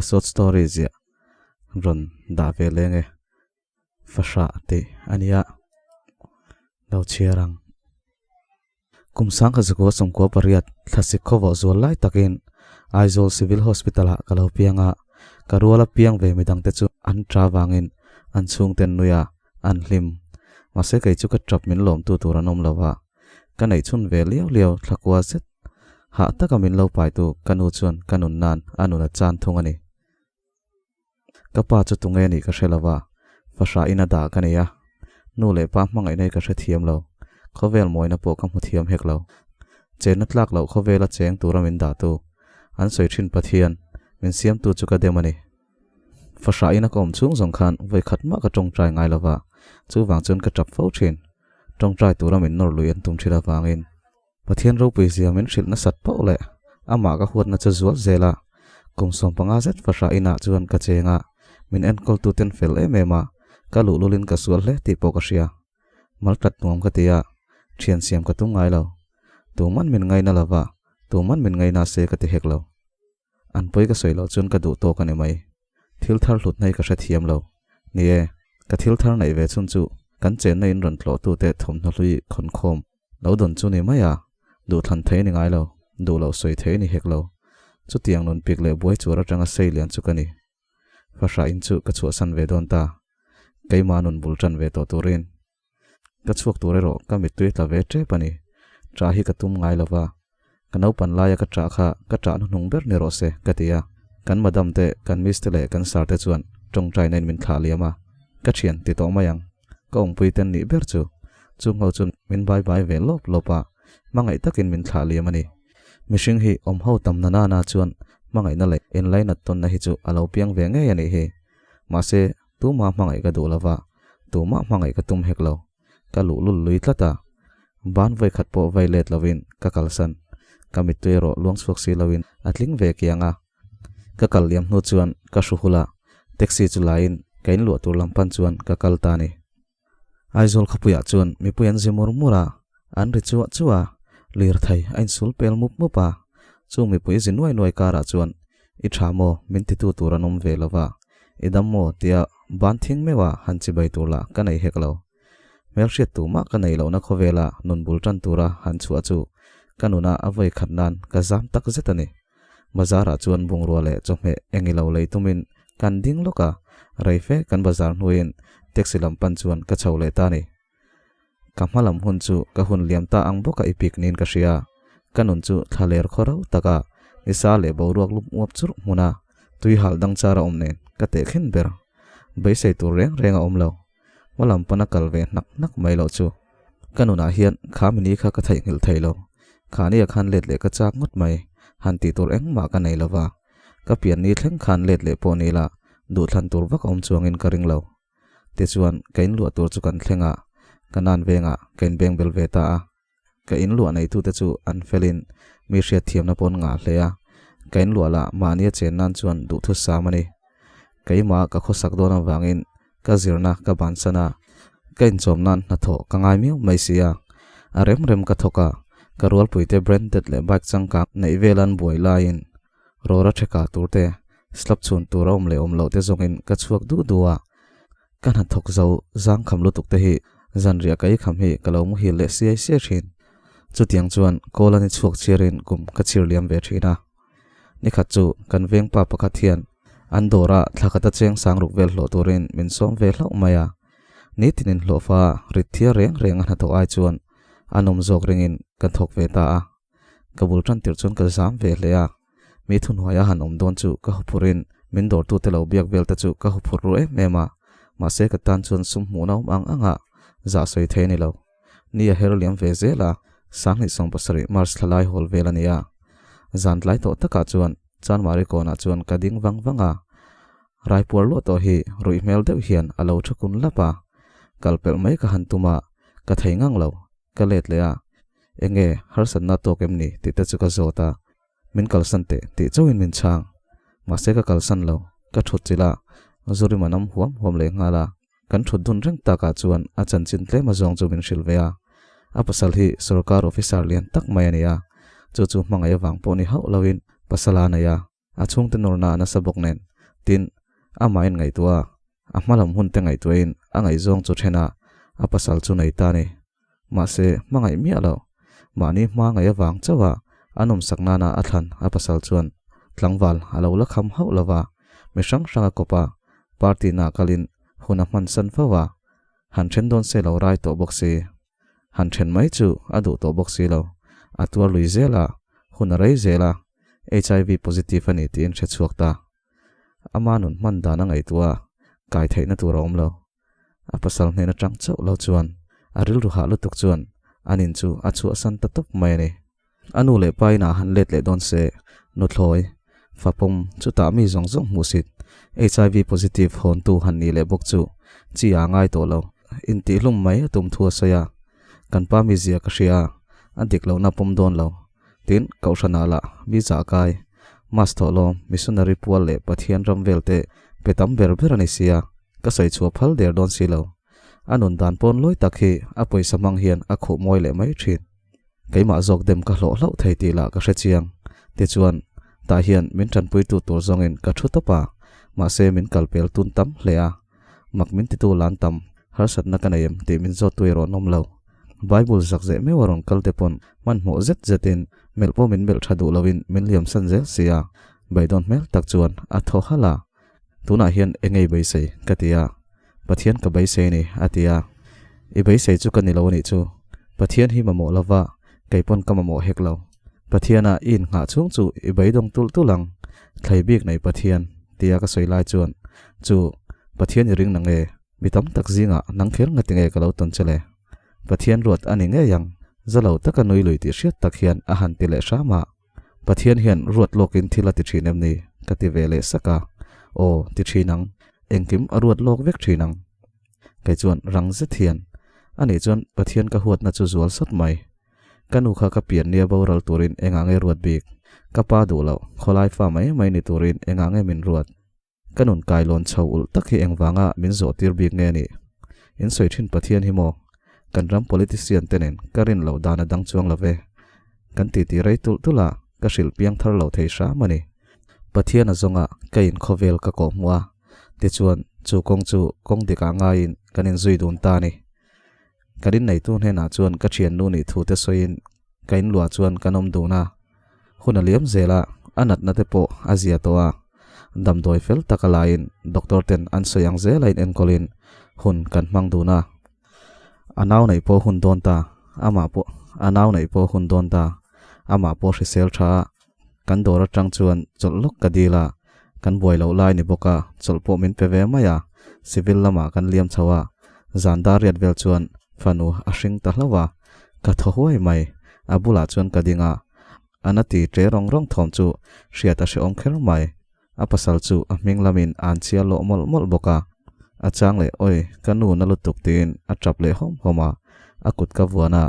Ka short story ziah rawn dah ve leng e. Fahrah tih a nia. Lo chhiar ang. Kum sangkhat zakua 98 thlasik khawvawh zual lai takin Aizawl Civil Hospital ah ka lo piang a, ka ruala piang ve midangte chu an ṭa vangin an chhungten nui a, an hlim. Mahse kei chu ka ṭap min lawmtu tur an awm lo a, ka neih chhun ve liau liau thlakua zet. Hah taka min lo paitu ka nu chuan ka nun nan a nun a chan thung a ni. Ka pa chu tunge nih ka hre lo va, fahrah in a dah ka nei a. Nu leh pa hmangaihna hi ka hre thiam lo, khawvel mawina pawh ka hmu thiam hek lo. Chenna tlak loh khawvela cheng tura min dahtu, an sawi thin Pathian, min siamtu chu ka dem a ni. Fahrah in a ka awm chhung zawng khan vawi khat mah ka tawngtai ngai lo va, chuvang chuan ka tap fo thin. Tawngtai tura min nawr lui an tum thin avangin. Pathian ropui zia min hrilh nasat pauh leh amah ka huatna chu zual zel a, kum 15 zet fahrah inah chuan ka cheng a, min enkawltuten fel em em a, ka luhlulin ka sual hle tih pawh ka hria. Maltlat nuam ka ti a, thian siam ka tum ngai lo. Tuman min ngaina lo va, tuman min ngaina se ka ti hek lo. An pawi ka sawi loh chuan ka duh tawk a ni mai. Thil thar hlutna hi ka hrethiam lo. Ni e, ka thil thar neih ve chhun chu kan chenna in rawn tlawhtute thawmhnaw hlui khawnkhawm lo dawn chu ni mai a, duhthlan thei ni ngai lo, duh loh sawi thei ni hek lo. Chutiang nun pik leh buai chuar atanga sei lian chu ka ni. Fahrah in chu ka chhuahsan ve dawn ta. Keimah nun bul tan ve tawh turin. Ka chhuak tur erawh ka mittui tla ve tep a ni. Ṭah hi ka tum ngai lo va, ka naupan laia ka ṭah kha ka ṭah hnuhnung ber ni rawh se ka ti a. Kan madam te, kan miss te leh kan sir te chuan ṭawngṭaina in min thlah liam a. Ka ṭhian ti tawh mai ang. Ka awmpui ten nih ber chu. Chung ho chuan min bai bai ve lawp lawp a, hmangaih takin min thlah liam a ni. Mihring hi awm ho tam na nana chuan hmangaihna leh inlainat tawnna hi chu a lo piang ve ngei a nih hi. Mahse, Tumah hmangaih ka duh lova, tumah hmangaih ka tum hek lo. Ka luhlul lui tlat a, ban vawi khat pawh vai let lovin ka kalsan. Ka mittui erawh luang chhuak si loin a tling ve kiang a. Ka kal liam hnu chuan ka hru hul a, taxi chu laiin ka inluah tur lam pan chuan ka kal ta a ni. Aizawl khawpuiah chuan mipui an zi mur mur a, an ri chuah chuah a, lirthei a insul pel mup mup a. Chung mipui zi nuai nuai karah chuan I tha maw? Min titu tur an awm ve lo va, I dam maw? tia ban thing meuha han chibai tur lah ka nei hek lo. Hmelhriat tumah ka nei lohna khawvela nun bul tan tura han chhuah chu ka nuna a vawi khat nan ka zam tak zet a ni. Bazarah chuan bungrua leh chawhmeh eng ilo lei tumin kan ding lawk a, rei fe kan bazar hnuin taxi lam pan chuan ka chho leh ta a ni. Ka hma lam hun chu ka hun liam ta ang bawk a i pik niin ka hria. Ka nun chu thla ler khaw rau tak a, nisa leh boruak lup uap churh hmun a, tui hal dang char a awm nen ka teh khin ber. Beisei tur reng reng a awm lo. Hma lam pana kal ve hnak hnak mai loh chu. Ka nunah hian kha mini kha ka theihnghilh thei lo. Khani a khan let leh ka chak ngawt mai, han tih tur engmah ka nei lo va. Ka pian ni thleng khan let leh pawh ni la, duhthlan tur vak a awm chuangin ka ring lo. Tichuan, ka inluah tur chu kan thleng a, ka nan vengah ka inbeng bel ve ta a. Ka inluah neitute chu an felin mi hriatthiamna pawh an ngah hle a, ka inluah lah mahnia chen nan chuan duhthusam a ni. Keimah ka khawsak dawn avangin ka zirna ka bansan a, ka inchawm nan hnathawh ka ngai miau mai si a. A rem rem ka thawk a, ka rualpuite branded leh bike changkang neih vel an buai laiin Rawra theka tur te, slab chhun tur a awm leh awm loh te zawngin ka chhuak duh duh a, ka hnathawk zo zang kham lutuk te hi zanriah ka ei kham hi ka lo muhil leh siai siai thin. Chutiang chuan kawl a ni chhuak chhiarin kum ka chhir liam ve thin a. Nikhat chu kan vengpa pakhat hian an dawra thla khata cheng sang ruk vel hlawh turin min sawm ve hlauh mai a. Nitin inhlawhfa rit thiar reng reng a hnathawh ai chuan a nawm zawk ringin ka thawk ve ta a. Ka bul tan tir chuan ka zam ve hle a, mi thuhnuaia han awm dawn chu ka huphurhin min dawrtute lo biak vel te chu ka huphur ru em em a, mahse ka tan chuan sum hmuhna awm ang anga zah sawi thei a ni lo. Ni a her liam ve zel a, 2017 March thla lai hawl vel a ni a. Zan tlai tawh takah chuan Chanmari kawnah chuan ka ding vang vang a, Raipuar luah tawh hi ruih hmel deuh hian a lo thu kun lap a, kal pelh mai ka han tum a, ka thei ngang lo, ka let leh a, Enge harsatna tawk em ni tih te chu ka zawt a, min kalsan teh tih chauhin min chhang. Mahse ka kalsan lo, ka thut chilh a, Zurima nam huam huam leh nghal a, kan thut dun reng takah chuan a chanchin tlem azawng chu min hrilh ve a. A pasal hi sorkar officer lian tak mai a ni a, chu chu hmangaih avang pawh ni hauh loin pasal a nei a, a chhungte nawrna a nasa bawk nen. Tin, amahin ngaihtuah a, a hmalam hun te ngaihtuahin a ngaihzawng chu then a, a pasal chu nei ta a ni. Mahse, hmangaih miah lo. Mahni hma ngaih avang chauh a a nawmsak nana a thlan a pasal chuan tlangval a lo la kham hauh lo va, mi hrang hrang a kawp a, party na kalin hun a hmansan fo a, han then dawn se lo rai tawh bawk si. Han then mai chu a duh tawh bawk si lo. A tuar lui zel a, hun a rei zel a, HIV positive a ni tiin hre chhuak ta. Ama nun hman dan a ngaihtuah a, kai theihna tur a awm lo. A pasal hnen atang chauh lo chuan a rilru hah lutuk chuan an in chu a chhuahsan ta tawp mai a ni. A nu leh pa inah han let leh dawn se, nuthlawi, fapawm, chutah mi zawng zawng hmuhsit, HIV positive hawntu han nih leh bawk chu chi a ngai tawh lo. Intihhlum mai a tum thu a sawi a, kan pa mizia ka hria a, a dik lohna pawm dawn lo. Tin, Kohhranah lah mi zah kai, Mass thawhlawm, missionary pual leh Pathian ram vel te pe tam ber ber a ni sia, ka sawi chhuah phal der dawn si lo. A nun dan pawn lawi tak hi a pawisa hmang hian a khuh mawi leh mai thin. Keimah zawk dem ka hlawh hlauh thei tih lah ka hre chiang. Tichuan, tah hian min tanpuitu tur zawngin ka thu tawp a, mahse min kalpel tun tam hle a. Mak min titu lan tam, harsatna ka nei em tih min zawttu erawh an awm lo. Bible zak zeh meuh a rawn kal te pawn hmanhmawh zet zetin melh pawh min melh tha duh loin min liam san zel si a, beidawn hmel tak chuan a thaw halh a. Tunah hian engei beisei? ka ti a. Pathian ka beisei ni, a ti a. I beisei chu ka ni lo anih chu. Pathian hi mamawh lova, kei pawn ka mamawh hek lo. Pathiana i innghah chhung chu i beidawng tulh tulh ang, thlei bik nei Pathian, tia ka sawi lai chuan, Chu, Pathian i ring na nge? Mi tam tak zingah nang kher ngati nge ka lo tawn che le? Pathian ruat a ni ngei ang, za lo taka nui lui tih hriat tak hian a han ti leh hram a. Pathian hian ruat lawkin thil a ti thin em ni? ka ti ve leh sak a. Aw, ti thin ang. Engkim a ruat lawk vek thin ang. Kei chuan rang zet hian, Anih chuan Pathian ka huatna chu zual sawt mai. Ka nu kha ka pian nia boral turin engah nge ruat bik? Ka pa duh loh, khawlai fa mai mai ni turin engah nge min ruat? Ka nun kailawn chho ulh tak hi engvanga min zawh tir bik nge ni? In sawi thin Pathian hi maw? Kan ram politician te nen ka rin loh dan a dang chuang lo ve. Kan titi rei tulh tulh a, ka hrilh piang thar lo thei hram a ni. Pathian a zawnga ka in khawvel ka kawh hmuh a, tichuan chu kawng chu kawng dikah ngaiin kan inzui dun ta a ni. Kan inneitu hnenah chuan ka thiannu nih thu te sawiin ka inluah chuan kan awm dun a. Hun a liam zel a, a natna te pawh a zia tawh a. Damdawi fel tak a laiin doctor ten an sawi ang zel a in enkawlin hun kan hmang dun a. A nau neih pawh hun dawn ta, amah pawh a nau neih pawh hun dawn ta, amah pawh hrisel tha a. Kan dawr atang chuan chawlh lawk ka dil a, kan buai loh lai ni bawk a, chawlh pawh min pe ve mai a, civil lamah kan liam chho a, zan dar riat vel chuan fanu a hring ta hlauh a, ka thaw huai mai, a bulah chuan ka ding a, a na ti ṭe rawng rawng thawm chu hriat a hrehawm kher mai, a pasal chu a hming lamin a an chhia lawh mawlh mawlh bawk a, a chang leh awi ka nu na lutuk tiin a ṭap leh hawm hawm a, a kut ka vuan a,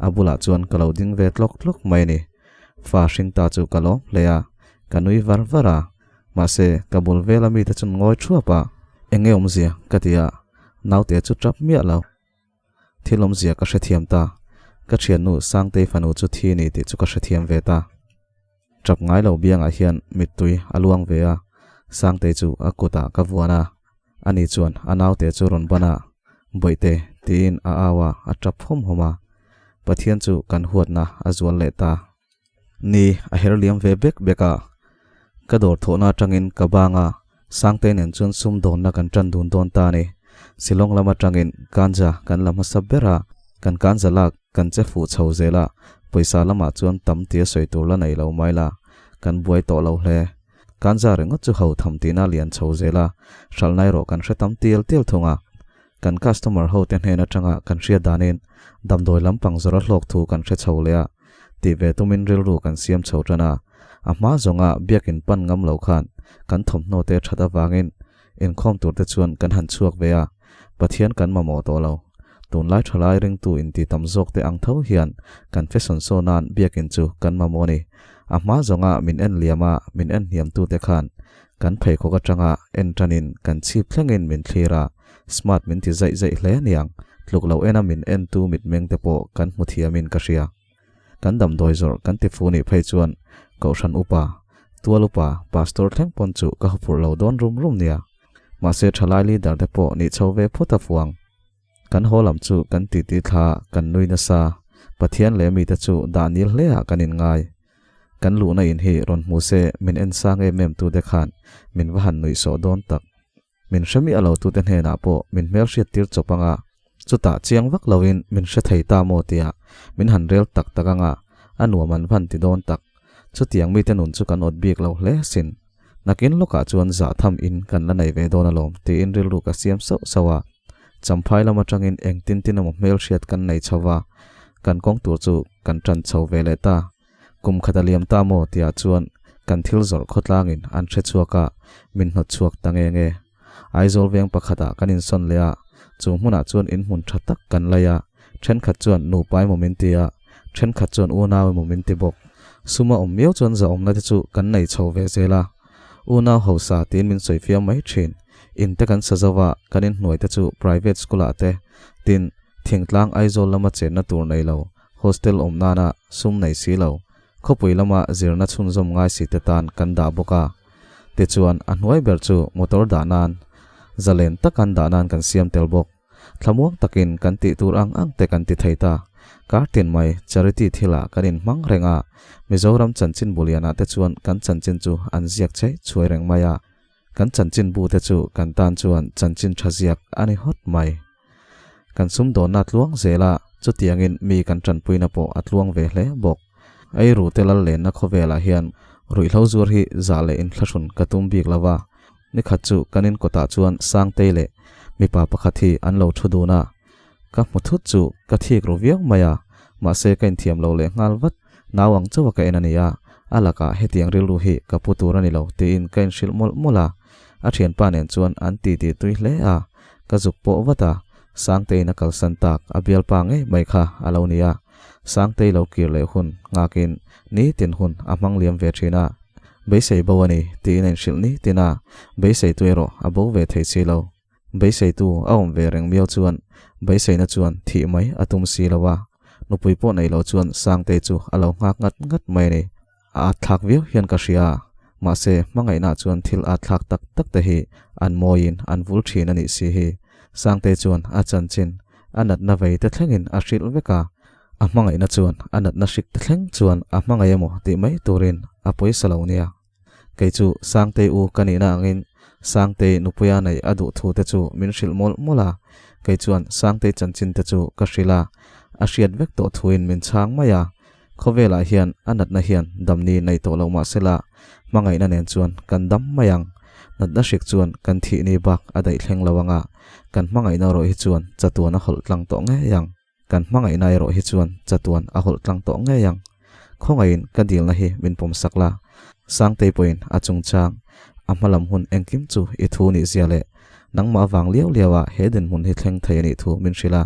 a bulah chuan ka lo ding ve tlawk tlawk mai a ni. Fa hring ta chu ka lawm hle a, ka nui var var a. Mahse, ka bul vela mite chuan ngawi thuap a, Eng nge awmzia? ka ti a, naute chu tap miah lo. Thil awmzia ka hrethiam ta, ka thiannu Sangtei fanu chu thi ni tih chu ka hrethiam ve ta. Tap ngai lo biangah hian mittui a luang ve a, Sangtei chu a kutah ka vuan a, ani chuan a naute chu rawn ban a, Bawihte, tiin a au a, a tap hawm hawm a. Pathian chu kan huatna a zual leh ta. Ni, a her liam ve bek bek a. Ka dawr thawhna atangin ka bang a, Sangtei nen chuan sum dawnna kan tan dun dawn ta a ni. Shillong lam atangin ganja kan la hmasa ber a, kan ganja lak kan che fuh chho zel a, pawisa lamah chuan tam tia sawi tur la nei lo mai la, kan buai tawh lo hle. Ganja ringawt chu ho tham tihna lian chho zel a, hralhna erawh kan hre tam tial tial thung a. Kan customer ho te hnen atanga kan hriat danin damdawi lampang zawrh a hlawk thu kan hre chho leh a, tih ve tumin rilru kan siam chho tan a. A hma zawnga biakin pan ngam lo khan kan thawmhnaw te that avangin inkhawm tur te chuan kan han chhuak ve a, Pathian kan mamawh tawh lo. Tunlai thalai ringtu inti tam zawk te ang tho hian kan fashion show nan biakin chu kan mamawh a ni. A hma zawnga min en liam a, min en hniam tu te khan kan pheikhawk atanga en tanin kan chhip thlengin min thlir a, Smart min ti zaih zaih hle aniang, tluk lo ena min entu mitmeng te pawh kan hmu thiamin ka hria. Kan damdawi zawrh kan ti fu nih phei chuan Kohhran upa, Tual upa Pastor thleng pawn chu ka huphurh lo dawn rum rum nia. Mahse thalai leader te pawh nih chho ve phawt a fuang. Kan haw lam chu kan titi thla kan nui nasa. Pathian leh mite chu dah nil hle ah kan inngai. Kan luhna in hi rawn hmu se min en sang em em tute khan min va han nuih sawh dawn tak. Min hre miah lo tute hnenah pawh min hmelhriat tir chawp anga chutah chiang vak loin min hre thei ta maw tia min han rel tak tak anga a nuam an van ti dawn tak. Chutiang mite nun chu kan awt bik lo hle sin. Nakin lawkah chuan zah tham in kan la nei ve dawn alawm tiin rilru ka siam sauh sauh a. Champhai lam atangin eng tin tin emaw hmelhriat kan nei chho va, kan kawng tur chu kan tan chho ve leh ta. Kum khat a liam ta maw tihah chuan kan thil zawrh khawtlangin an hre chhuak a, min hnawt chhuak ta nge nge. Aizawl veng pakhatah kan insawn leh a, chu hmunah chuan inhmun tha tak kan lai a, thenkhat chuan nupa emaw min ti a, thenkhat chuan unau emaw min ti bawk. Suma awm miau chuan zahawmna te chu kan nei chho ve zel a, unau hausa tiin min sawi fiam mai thin. In te kan sa zo a, kan inhnuai te chu private school ah te, tin, thingtlang Aizawl lama chenna tur nei lo, hostel awm nana sum nei si lo, khawpui lama zirna chhunzawm ngai si te tan kan dah bawk a. Tichuan, a hnuai ber chu motor dah nan, zalen takan dah nan kan siam tel bawk. Thlamuang takin kan tih tur ang ang te kan ti thei ta. Kar tin mai charity thilah kan inhmang reng a, Mizoram chanchin bulianah te chuan kan chanchin chu an ziak chei chhuai reng mai a. Kan chanchinbu te chu kan tan chuan chanchin tha ziak a ni hawt mai. Kan sumdawnna tluang zel a, chutiangin mi kan tanpuina pawh a tluang ve hle bawk. Eiru te lal lenna khawvelah hian ruihhlo zuar hi zah leh inthlahrun ka tum bik lo va, nikhat chu kan inkawtah chuan Sangtei leh mipa pakhat hi an lo thu dun a. Ka hmu thut chu ka thik ru viau mai a, mahse ka inthiam lo leh nghal vat. Nau ang chauh a ka en a ni a, a lakah hetiang rilru hi ka pu tur a ni lo tiin ka inhrilh mawlh mawlh a. A thianpa nen chuan an titi tui hle a, ka zuk pawh vat a, Sangteiin a kalsan tak a bialpa ngei mai kha a lo ni a. Sangtei lo kir leh hun nghakin nitin hun a hmang liam ve thin a, beisei bo a ni tiin a inhrilh nitin a, beiseitu erawh a bo ve thei si lo. Beiseitu a awm ve reng miau chuan beiseina chuan thih mai a tum si lo a, nupui pawh nei lo chuan Sangtei chu a lo nghak ngat ngat mai a ni. A at thlak viau hian ka hria a, mahse hmangaihna chuan thil at thlak tak tak te hi an mawiin an vul thin a nih si hi. Sangtei chuan a chanchin, a natna vei te thlengin a hrilh vek a, a hmangaihna chuan a natna hrik te thleng chuan a hmangaih emaw tih mai turin a pawisa lo nia. Kei chu Sangtei u ka nihna angin Sangtei nupuia neih a duh thu te chu min hrilh mawlh mawlh a, kei chuan Sangtei chanchin te chu ka hrilh a, a hriat vek tawh thuin min chhang mai a. Khawvelah hian a natna hian damni nei tawh lo mah sela, hmangaihna nen chuan kan dam mai ang. Natna hrik chuan kan thih ni bak a daih thleng lo ang a, kan hmangaihna erawh hi chuan chatuan a hawlh tlang tawh ngei ang. Kan hmangaihna erawh hi chuan chatuan a hawlh tlang tawh ngei ang. Khawngaihin ka dilna hi min pawm sak la. Sangtei pawhin a chungchang, a hmalam hun engkim chu i thu nih zia leh nangmah vang liau liau a he dinhmun hi thleng thei a nih thu min hrilh a.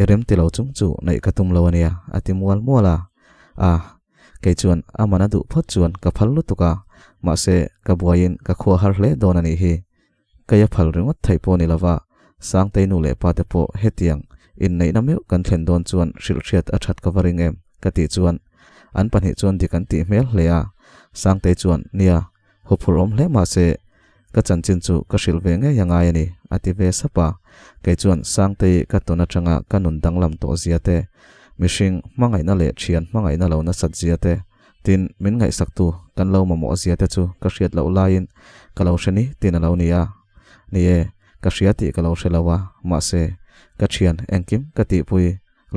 I rem ti lo chung chu neih ka tum lo a nia, a ti mual mual a. A, kei chuan a man a duh phawt chuan ka phal lutuk a, mahse ka buaiin ka khua har hle dawn a nih hi. Kei a phal ringawt theih pawh ni lova, Sangtei nu leh pa te pawh hetiang inneihna meuh kan thlen dawn chuan hrilhhriat a that ka va ring em? ka tih chuan an pahnih chuan dik an tih hmel hle a. Sangtei chuan, Nia, huphurh awm hle mahse ka chanchin chu ka hrilh ve ngei a ngai a ni, a ti ve sap a. Kei chuan Sangtei ka tawn atanga ka nun danglam tawh zia te, mihring hmangaihna leh thian hmangaihna lo nasat zia te, Tin, min ngaihsaktu kan lo mamawh zia te chu ka hriat loh laiin ka lo hre ni tin a lo ni a. Ni e, ka hria tih ka lo hre lo a, mahse, ka thian engkim ka tihpui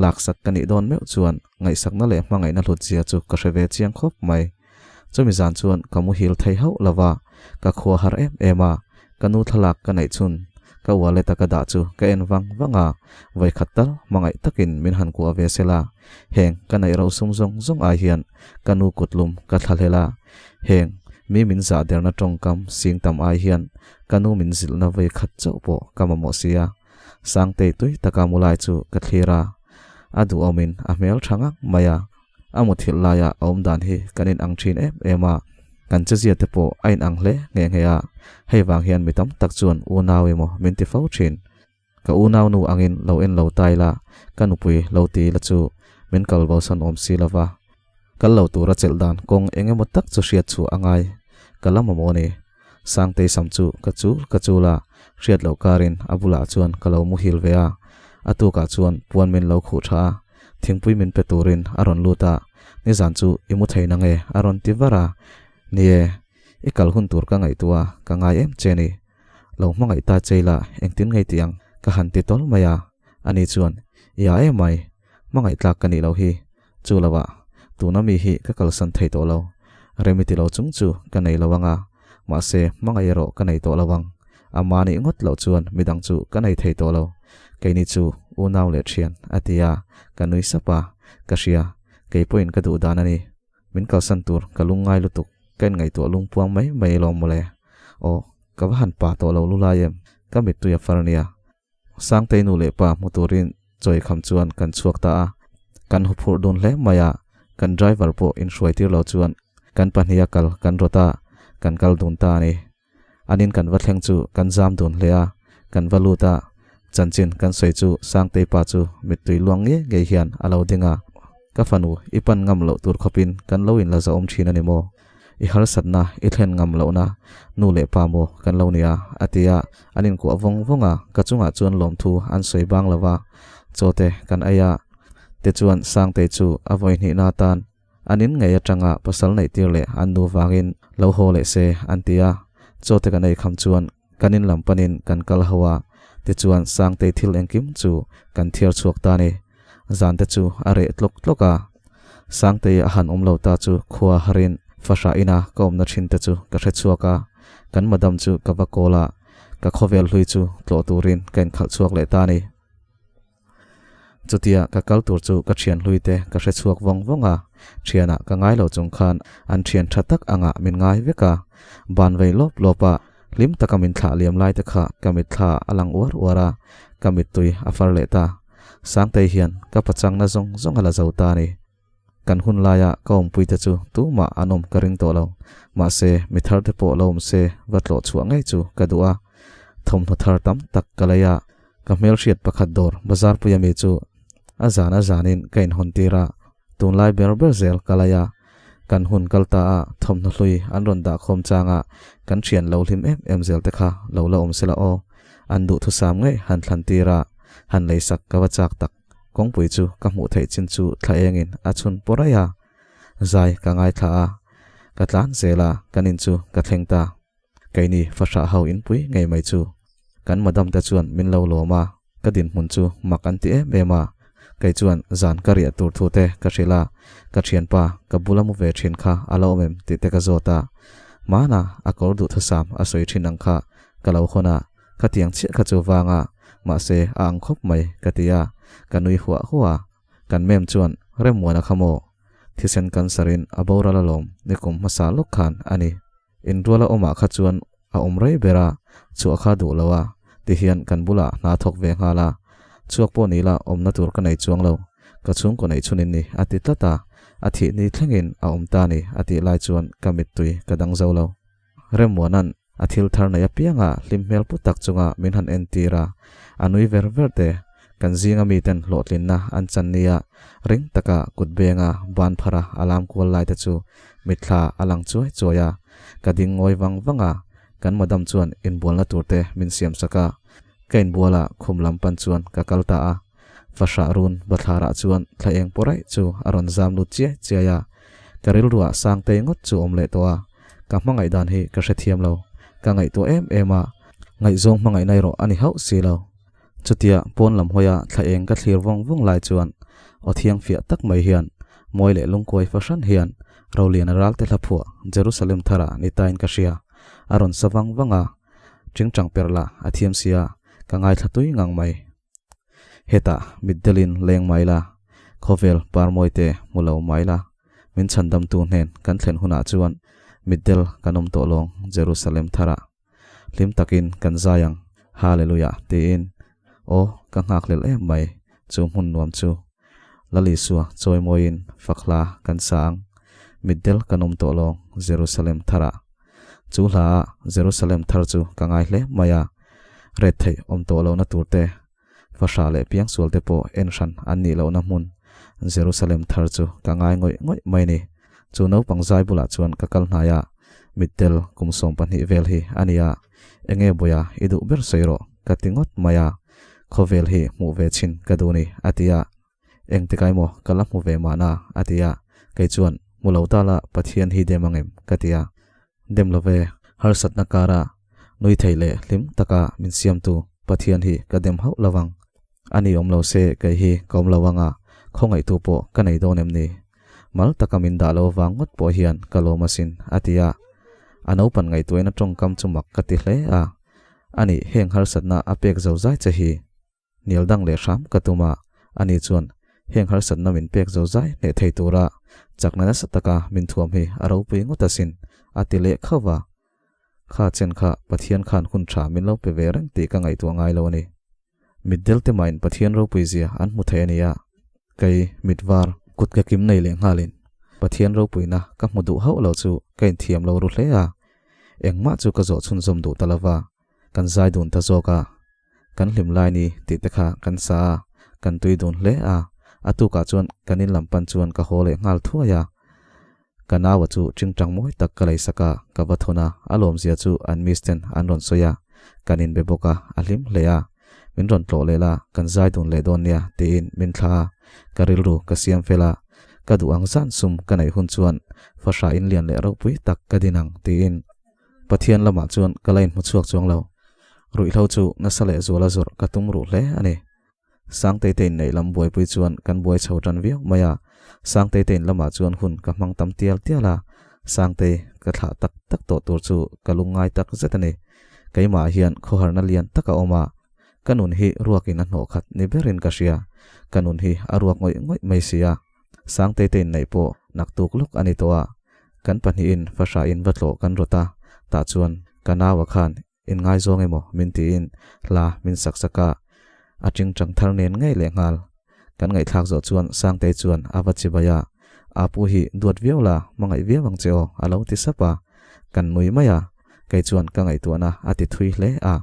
laksak ka nih dawn meuh chuan ngaihsakna leh hmangaihna hlut zia chu ka hre ve chiang khawp mai. Chumi zan chuan ka muhil thei hauh lo va, ka khua har em em a, Ka nu thlalak ka neih chhun ka wallet a ka dah chu ka en vang vang a, vawikhat tal hmangaih takin min han kuah ve sela, heng ka neih ro sum zawng zawng ai hian ka nu kut lum ka thla hlel a, heng mi min zah derna tawngkam sing tam ai hian ka nu min zilhna vawikhat chauh pawh ka mamawh si a, Sangtei tui taka mu lai chu ka thlir a, a duhawmin a hmel tha ngang mai a. A muthilh laia a awm dan hi kan inang thin em em a, kan chezia te pawh a inang hle nghe nghe a, hei vang hian mi tam tak chuan unau emaw min ti fo thin. Ka unau nu angin lo en lo ta ila, ka nupui lo ti ila chu min kal bosan awm si lo va. Kal lo tura chelh dan kawng eng emaw tak chu hriat chhuah a ngai. Ka la mamawh a ni. Sangtei sam chu ka chul ka chul a, hriat loh karin a bulah chuan ka lo muhil ve a. A tukah chuan puan min lo khuh tha a, thingpui min pe turin a rawn lut a, Nizan chu i mu thei nange? a rawn ti var a. Ni e, i kal hun tur ka ngaihtuah a, ka ngai em che ni. Lo hmangaih ta chei la, engtin ngei tih ang? ka han ti tawl mai a. Ani chuan, I a emai, hmangaih tlak ka nih loh hi. Chu lo ah, tuna mi hi ka kalsan thei tawh lo. Remi ti lo chung chu ka nei lo ang a, mahse hmangaih erawh ka nei tawh lo ang. A mahni ngawt loh chuan midang chu ka nei thei tawh lo. Keini chu unau leh thian, a ti a, ka nui sap a, ka hria, kei pawhin ka duh dan a ni. Min kalsan tur ka lungngai lutuk, ka inngaihtuah lungpuang mai mai alawm mawle. Aw, ka va han pa tawh lo lulai em, ka mittui a far nia. Sangtei nu leh pa hmu turin chawi kham chuan kan chhuak ta a, kan huphurh dun hle mai a, kan driver pawh inhruai tir lo chuan kan pahniha kal kan rawt a, kan kal dun ta a ni. An in kan va thleng chu kan zam dun hle a, kan va lut a, chanchin kan sawi chu Sangtei pa chu mittui luang ngei ngei hian a lo ding a, Ka fanu, i pan ngam loh tur khawpin kan lo inla zahawm thin a ni maw? I harsatna i thlen ngam lohna nu leh pa maw kan lo nia, a ti a, an inkuah vawng vawng a, ka chungah chuan lawmthu an sawi bang lo va, chawte kan ei a, tichuan Sangtei chu a vawi hnihna atan an in ngei atanga pasal neih tir leh an nu vangin lo haw leh se an ti a, chawte kan ei kham chuan kan in lam panin kan kal ho a, tichuan Sangtei thil engkim chu kan thiar chhuak ta a ni. Zan te chu a reh tlawk tlawk a, Sangtei a han awm lo ta chu khua harin fahrah ina ka awmna thin te chu ka hre chhuak a, kan madam chu ka va call a, ka khawvel hlui chu tlawh turin ka inkhalh chhuak leh ta a ni. Chutia ka kal tur chu ka thian hlui te ka hre chhuak vawng vawng a, thianah ka ngai lo chung khan an thian tha tak angah min ngai vek a, ban vei lawp lawp a, hlim taka min thlah liam lai te kha ka mitthla a lang uar uar a, ka mittui a far leh ta. Sangtei hian ka pachangna zawng zawng a la zo ta a ni. Kan hun laia ka awmpuite chu tumah an awm ka ring tawh lo. Mahse, mi thar te pawh lo awm se va tlawh chhuah ngei chu ka duh a. Thawmhnaw thar tam tak ka lei a, ka hmelhriat pakhat dawr bazarpui ami chu a zan a zanin ka inhawn tir a, tunlai ber ber zel ka lei a. Kan hun kal ta a, thawmhnaw hlui an rawn dah khawm changa kan thian lo hlim em em zel te kha lo la awm sela aw. An duhthusam ngei han thlan tir a, han leisak ka va chak tak. Kawngpui chu ka hmuh theih chin chu thla engin a chhun pawh raih a, zai ka ngaithla a, ka tlan zel a, kan in chu ka thleng ta. Keini fahrah ho inpui ngei mai chu kan madam te chuan min lo lawm a, ka dinhmun chu mak an ti em em a, kei chuan zan ka riah tur thu te ka hrilh a, ka thianpa ka bula mu ve thin kha a lo awm em tih te ka zawt a, hmana a kawr duhthusam a sawi thin ang kha ka lo hawn a, Khatiang chiah kha chu vang a, mahse a ang khawp mai ka ti a, ka nui huah huah a. Kan mem chuan Remmuana kha maw? Thisen cancer in a boral alawm nikum hmasa lawk khan a ni. Inruala awmah kha chuan a awm rei ber a, chhuah kha duh lo a, tihian kan bulah hna thawk ve nghal a. Chhuak pawh ni la awmna tur ka nei chuang lo, ka chhungkaw neih chhunin ni a ti tlat a, a thih ni thlengin a awm ta ni a tih lai chuan ka mittui ka dang zo lo. Remmuana'n A thil thar nei apianga hlim hmel pu tak chunga min han entir a, a nui ver ver te. Kan zinga miten hlawhtlinna an chan nia ring taka kut benga ban phara a lam kual lai te chu mitthla a lang chuai chuai a. Ka ding ngawi vang vang a, kan madam chuan inbualna tur te min siam sak a. Ka inbuala khum lam pan chuan ka kal ta a. Fahrah run bathlarah chuan thla eng pawh raih chu a rawn zam lut chiai chiai a. Ka rilruah Sangtei ngawt chu awm leh tawh a. Ka hmangaih dan hi ka hrethiam lo. Ka ngaihtuah em em a, ngaihzawng hmangaih na erawh a ni hauh si lo. Chutia pawn lam hawia thla eng ka thlir vawng vawng lai chuan aw thiang fiah tak mai hian mawi leh lungkuai fahran hian Roliana Ralte hla phuah Jerusalem tharah ni tain ka hria. A rawn sa vang vang a, tingtang per lah a thiam sia, ka ngaithla tui ngang mai. Hetah mitdelin leng mai la, khawvel parmawi te hmu lo mai la, min chhandamtu hnen kan thlen hunah chuan mitdel kan awm tawh lawng Jerusalem tharah. Hlim takin kan zai ang, Hallelujah tiin. Aw, ka nghakhlel em mai chu hmun nuam chu. Lal Isua chawimawiin fak hla kan sa ang, mitdel kan awm tawh lawng Jerusalem tharah. Chu hla ah Jerusalem thar chu ka ngai hle mai a, ret theih awm tawh lohna tur te, fahrah leh piangsual te pawh en hran an nih lohna hmun Jerusalem thar chu ka ngai ngawih ngawih mai ni. Chu naupang zai bulah chuan ka kal hnai a, mittel kum 12 vel hi a ni a, Enge buaia i duh ber sawi rawh ka ti ngawt mai a, khawvel hi hmuh ve chhin ka duh ni a ti a, Engtikai maw ka la hmu ve mahna a ti a, kei chuan hmu lo ta la Pathian hi dem angem ka ti a, dem lo ve, harsatna kara nui thei leh hlim taka min siamtu Pathian hi ka dem hauh lo vang. A ni awm lo se kei hi ka awm lo anga khawngaihtu pawh ka nei dawn em ni? Mal taka min dah lo vang ngawt pawh hian ka lawm asin a ti a, a naupan ngaihtuahina tawngkam chu mak ka ti hle a, a nih heng harsatna a pek zo zai che hi. Hnial dang leh hram ka tum a, ani chuan heng harsatna min pek zo zai hneh thei tura chakna nasa taka min thuam hi a ropui ngawt asin, a ti leh khauh a. Kha chen kha Pathian khan hun tha min lo pe ve reng tih ka ngaihtuah ngai lo a ni. Mitdel te mahin Pathian ropui zia an hmu thei a nia. Kei mitvar kut ka kim nei leh nghalin Pathian ropuina ka hmu duh hauh lo chu ka inthiam lo ru hle a, engmah chu ka zawh chhunzawm duh ta lova, kan zai dun ta zawk a. Kan hlim lai ni tih te kha kan sa a, kan tui dun hle a, a tukah chuan kan in lam pan chuan ka haw leh nghal thuai a. Ka naua chu tingtang mawi tak ka lei sak a, ka va thawn a, a lawmzia chu an miss ten an rawn sawi a, kan inbe bawk a, a hlim hle a. Min rawn tlawh leh la, kan zai dun leh dawn nia tiin min thla a, ka rilru ka siam fel a, ka duh ang zan sum ka neih hun chuan fahra in lian leh ropui tak ka din ang tiin Pathian lamah chuan ka la inhmu chhuak chuang lo. Ruihhlo chu nasa leh zuala zawrh ka tum ruh hle a ni. Sangtei te inneih lam buaipui chuan kan buai chho tan viau mai a. Sangtei te in lamah chuan hun ka hmang tam tial tial a. Sangtei ka thlah tak tak tawh tur chu ka lungngai tak zet a ni. Keimah hian khawharna lian tak a awm a. Ka nun hi ruakin a hnawh khat ni berin ka hria. Ka nun hi a ruak ngawih ngawih mai si a. Sangtei te inneih pawh naktuk lawk a ni tawh a. Kan pahnihin fahra in va tlawh kan rawt a, tah chuan ka naua khan in ngaizawng emaw min tiin hla min sak sak a, a tingtang thar nen ngei leh nghal. Kan ngaihthlak zawh chuan Sangtei chuan a va chibai a, Apu hi duat viau la, hmangaih viau ang che aw a lo ti sap a, kan nui mai a, kei chuan ka ngaihtuahna a ti thui hle a,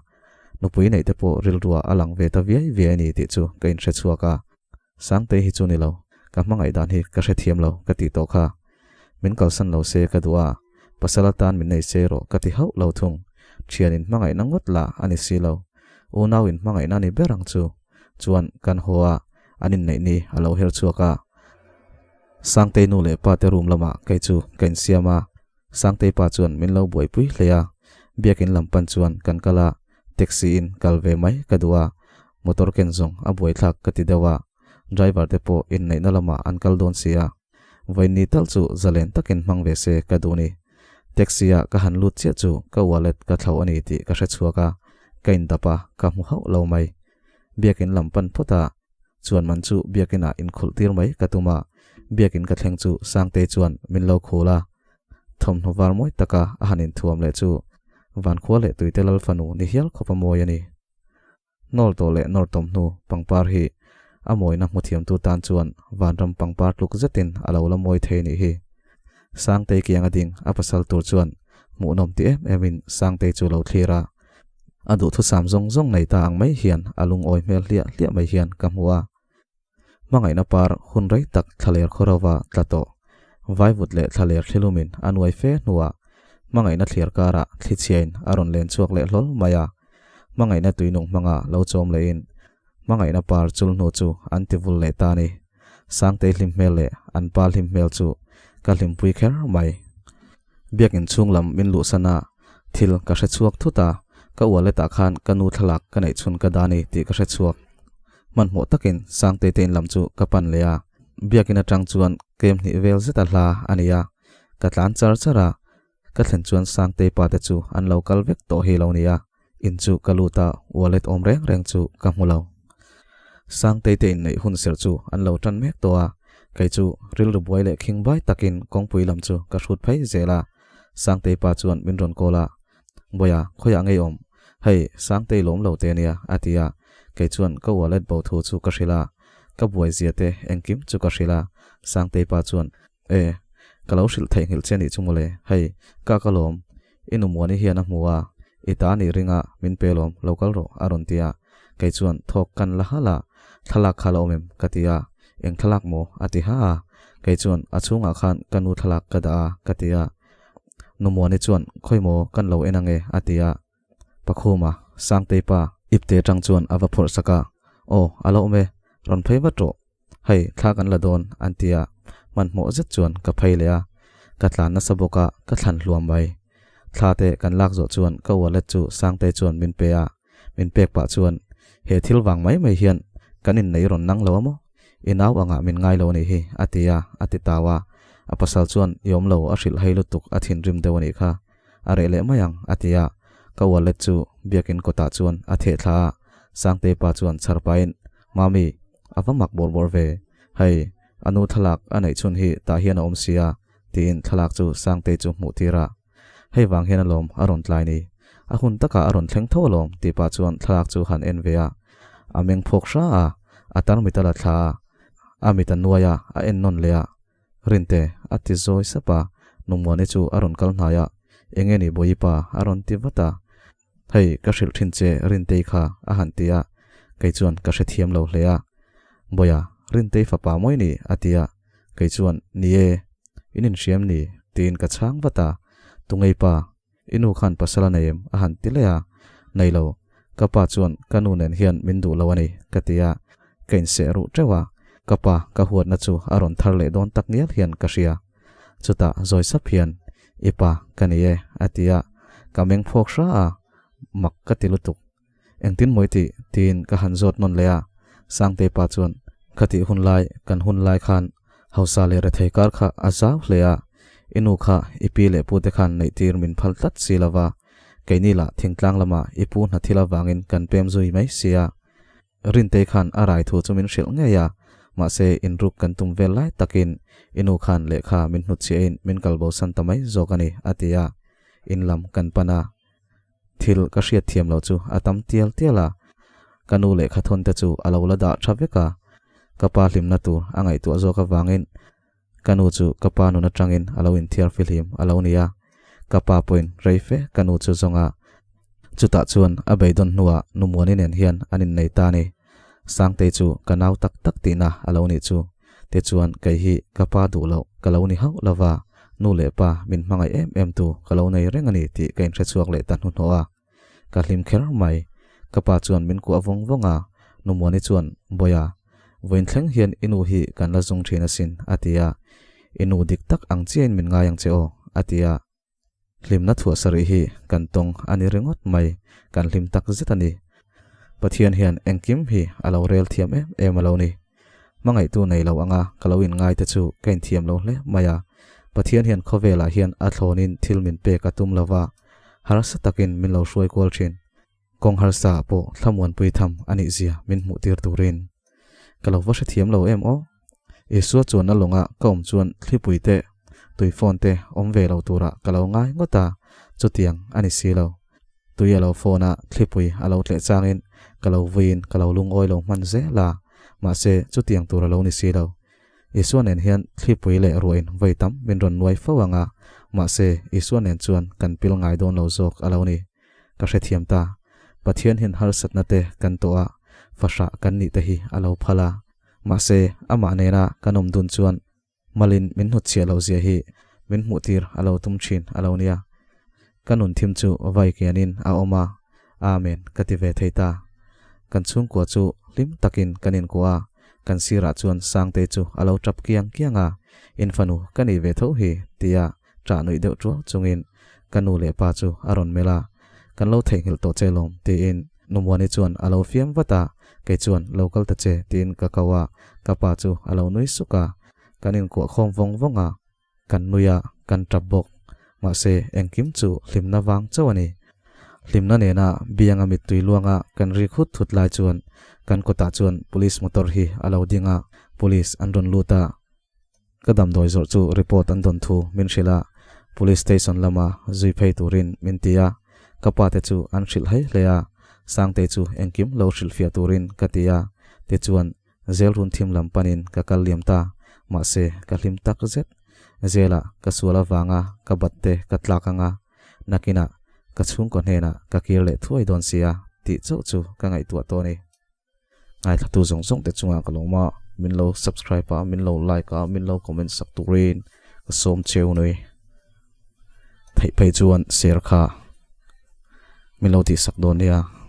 nupui neih te pawh rilrua a lang ve ta viai viai a ni tih chu ka inhre chhuak a. Sangtei hi chu ni lo, ka hmangaih dan hi ka hrethiam lo ka tih tawh kha. Min kalsan lo se ka duh a, pasal atan min nei se rawh ka ti hauh lo thung. Thian in hmangaihna ngawt lah a ni si lo. Unau in hmangaihna ni ber ang chu. Chuan kan haw a, an inneih ni a lo her chhuak a. Sangtei nu leh pa te room lamah kei chu ka insiam a, Sangtei pa chuan min lo buaipui hle a, biakin lam pan chuan kan kal a, taxi in kal ve mai ka duh a, motor ken zawng a buaithlak ka ti deuh a, driver te pawh inneihna lamah an kal dawn si a, vawiin tal chu zalen takin hmang ve se ka duh ni. Taxi a ka han lut chiah chu ka wallet ka thlo a ni tih ka hre chhuak a, ka indap a, ka hmu hauh lo mai. Biakin lam pan phawt a, Chuan man chu biakin ah inkhulh tir mai ka tum a, biakin ka thleng chu Sangtei chuan min lo khul a. Thawmhnaw var mawi taka a han inthuam leh chu Vankhua leh Tuite Lal fanu ni hial khawp a mawi a ni. Hnawl tawh leh nawr tawm hnu pangpar hi a mawina hmuthiamtu tan chuan vanram pangpar tluk zetin a lo la mawi thei nih hi. Sangtei kiang a ding a pasal tur chuan hmuhnawm ti em emin Sangtei chu lo thlir a. A duhthusam zawng zawng nei ta ang mai hian a lungawi hmel hliah hliah mai hian ka hmu a. Hmangaihna par hun rei tak thlaler khawrova tla tawh, vaivut leh thlaler thlilumin a nuai fe hnuah hmangaihna thliar karah thlichhiain a rawn len chhuak leh hlawl mai a. Hmangaihna tuinung hmanga lo chawm lehin hmangaihna par chul hnu chu an ti vul leh ta a ni. Sangtei hlim hmel leh an pa hlim hmel chu ka hlimpui kher mai. Biakin chhung lam min luhsan a, thil ka hre chhuak thut a, ka wallet ah khan ka nu thlalak ka neih chhun ka dah ni tih ka hre chhuak. Hmanhmawh takin Sangtei te in lam chu ka pan leh a, biakin atang chuan kem hnih vel zet a hla a ni a, ka tlan char char a, ka thlen chuan Sangtei pa te chu an lo kal vek tawh hi lo ni a, in chu ka lut a, wallet awm reng reng chu ka hmu lo. Sangtei te inneih hun serh chu an lo tan mek tawh a, kei chu rilru buai leh khing bai takin kawngpui lam chu ka hrut phei zel a. Sangtei pa chuan min rawn call a, Bawiha, khawiah ngei awm? Hei, Sangtei lawm lo te ania, a ti a. Kei chuan ka wallet bo thu chu ka hrilh a, ka buai zia te engkim chu ka hrilh a. Sangtei pa chuan, E, ka lo hrilh theihnghilh che nih chu mawle, hei, ka ka lawm, I nu Muani hian a hmu a, i ta nih ringa min pe lawm, lo kal rawh, a rawn ti a. Kei chuan thawk kan la halh a, thlalak kha la awm em? ka ti a. Eng thlalak maw? a ti ha a. Kei chuan a chhungah khan ka nu thlalak ka dah a ka ti a. Nu Muani chuan khawi maw kan lo en ange a ti a. Pakhuma, Sangtei pa, ipte atang chuan a va phawrh sak a, Aw, a lo awm e, rawn phei vat rawh. Hei, thla kan la dawn, an ti a. Hmanhmawh zet chuan ka phei leh a, ka tlan nasa bawk a, ka thlan hluam mai. Thla te kan lak zawh chuan ka wallet chu Sangtei chuan min pe a, min pek pah chuan, He thil vang mai mai hian kan innei rawn nang lo a maw? I nau angah min ngai lo a nih hi, a ti a, a ti tau a. A pasal chuan i awm lo a hrilh hei lutuk a thinrim deuh a nih kha. A reh leh mai ang, a ti a. Ka wallet chu biakin kawtah chuan a theh thla a. Sangtei pa chuan chhar pahin, Mami, a va mak bawrh bawrh ve. Hei, a nu thlalak a neih chhun hi tah hian a awm si a, tiin thlalak chu Sangtei chu hmuh tir a. Hei vang hian alawm a rawn tlai ni. A hun takah a rawn thleng tho alawm, tih pah chuan thlalak chu han en ve a. A meng phawk hra a, a tarmit a la thla a. A mit a nuai a, a en nawn leh a. Rinte, a ti zawi sap a, Nungmuani chu a rawn kal hnai a, Enge ni Bawipa? a rawn ti vat a. Hei, ka hrilh thin che Rintei kha, a han ti a, kei chuan ka hrethiam lo hle a. Bawia, Rintei fapa mawi ni? a ti a, kei chuan, Ni e, in inhriam ni? tiin ka chhang vat a. Tungei pa, I nu khan pasal a nei em? a han ti leh a. Nei lo, ka pa chuan ka nu nen hian min duh lo a ni, ka ti a. Ka inseh ruh teuh a, ka pa ka huatna chu a rawn thar leh dawn tak ngial hian ka hria. Chutah zawi sap hian, I pa ka ni e, a ti a. Ka meng phawk hra a, mak ka ti lutuk. Engtin mawi tih? tiin ka han zawt nawn leh a. Sangtei pa chuan, Khatih hun lai, kan hun lai khan hausa leh rethei kar kha a zau hle a, i nu kha i pi leh pute khan neihtir min phal tlat si lo va, keini lah thingtlang lamah i pu hna thil avangin kan pem zui mai si a. Rintei khan a rai thu chu min hrilh ngei a, mahse inruk kan tum vel lai takin i nu khan lehkha min hnutchhiahin min kalbosan ta mai zawk a ni, a ti a. In lam kan pan a. Thil ka hriat thiam lo chu a tam tial tial a, ka nu lehkha thawn te chu a lo la dah tha vek a, ka pa hlimna tur a ngaihtuah zawk avangin ka nu chu ka pa nun atangin a lo inthiar fihlim a lo ni a, ka pa pawhin rei fe ka nu chu zawng a, chutah chuan a beidawn hnuah nu Muani nen hian an innei ta a ni. Sangtei chu ka nau tak tak tihna a lo nih chu. Tichuan kei hi ka pa duh loh ka lo ni hauh lova, nu leh pa min hmangaih em em tu ka lo nei reng a ni tih ka inhre chhuak leh ta hnuhnawh a. Ka hlim kher mai. Ka pa chuan min kuah vawng vawng a, Nu Muani chuan, Bawia, vawiin thleng hian i nu hi kan la zung thin asin, a ti a. I nu dik tak ang chiahin min ngai ang che aw, a ti a. Hlimna thuah sarih hi kan tawng a ni ringawt mai, kan hlim tak zet a ni. Pathian hian engkim hi a lo rel thiam em em a lo ni. Hmangaihtu nei lo anga ka lo inngai te chu ka inthiam lo hle mai a. Pathian hian khawvelah hian a thlawnin thil min pek a tum lo va, harsa takin min lo hruai kual thin. Kawng harsa ah pawh thlamuanpui tham a nih zia min hmuh tir turin. Ka lo va hrethiam lo em aw. Isua chuanna lawnga ka awm chuan thlipui te, tui phone te awm ve lo turah ka lo ngai ngawt a, chutiang a ni si lo. Tui a lo phone a, thlipui a lo tleh changin ka lo vuiin ka lo lungawi lo hman zel a, mahse chutiang tur a lo ni si lo. Isua nen hian thlipui leh ruahin vawi tam min rawn nuai fo ang a, mahse Isua nen chuan kan pil ngai dawn lo zawk a lo ni. Ka hrethiam ta. Pathian hian harsatna te kan tawh a, fahrah kan nih te hi a lo phal a. Mahse, amah nena kan awm dun chuan malin min hnutchhiah loh zia hi min hmuhtir a lo tum thin a lo nia. Ka nun thim chu vai kianin a awm a, Amen ka ti ve thei ta. Kan chhungkua chu hlim takin kan inkuah a, kan sirah chuan Sangtei chu a lo tap kiang kiang a, In fanu ka nih ve tho hi tia ṭah nuih deuh ṭuau chungin ka nu leh pa chu a rawn melh a, Kan lo theihnghilh tawh che lawm tiin Nu Muani chuan a lo fiam vat a, kei chuan lo kal ta che tiin ka ko a, ka pa chu a lo nui suk a, kan inkuah khawm vawng vawng a, kan nui a, kan ṭap bawk. Mahse, engkim chu hlimna vang chauh a ni. Hlimna nena bianga mittui luanga kan rik hut hut lai chuan kan kawtah chuan police motor hi a lo ding a, police an rawn lut a. Ka damdawi zawrh chu report an dawn thu min hrilh a, Police station lama zui phei turin min ti a, ka pa te chu an hrilh hai hle a, Sangtei chu engkim lo hrilhfiah turin ka ti a, tichuan zel run thim lam panin ka kal liam ta, mahse ka hlim tak zet. Zelah ka sual avanga ka bat te ka tlak anga, nakinah ka chhungkaw hnenah ka kir leh thuai dawn sia tih chauh chu ka ngaihtuah tawh a ni. Ngaithlatu zawng zawng te chungah ka lawm a, min lo subscribe a, min lo like a, min lo comment sak turin ka sawm cheu nui. Theih phei chuan share kha min lo tihsak dawn nia.